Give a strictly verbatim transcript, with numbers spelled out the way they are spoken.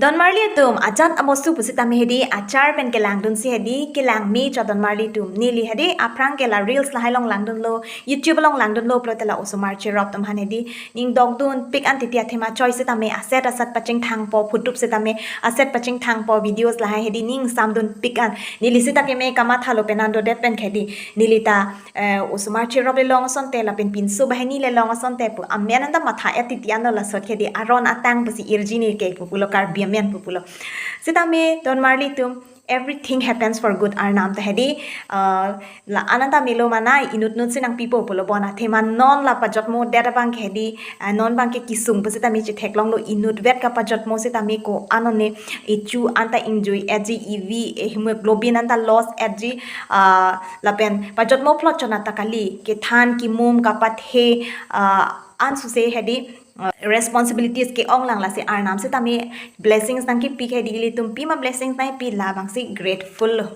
Donmarli atum, ajat amosu pusitame hedi achar pen kelangdunsi hedi kelang me cho donmarli atum. Neli hedi aphrang ke la reels lahai along langdunlo, YouTube along langdunlo pulote la osomar cherop atum aphan hedi ning dokdunpik an titi athema choi sitame aset asat pachingthangpo, phutup sitame aset pachingthangpo, videos lahai hedi ning samdunpik an. Neli sita keme kamathalo pen an dodet pen ke hedi neli ta eh, osomar cherop le long asonte lapen pinso banghini le long asonte pu amen anta matha-et titi anlo, lasot ke hedi aron atang pusi irji ni ke pu pulo, Karbi amen pu pulo. Sitame donmarli atum, everything happens for good arnam ta hedi, eh, la-an anta melo ma nai, inutnut si nangpipo pulo. Bon athema non la pajotmodet abang ke hedi, eh, non abang ke kesung pusitame chetheklonglo, inutvet kapajotmo sitame ko-an one, echu anta ingjui-etji, ivi, eh, hemoglobin anta loss-etji, ah, lapen pajotmo phlot chona ta kali, kethan kemum kapathe, ah, ansose hedi, ah, responsibilities ke-ong lang, lasi arnam sitame blessings nangkepi ke hedi ilitum pima blessings nangpi, labangsi grateful lo.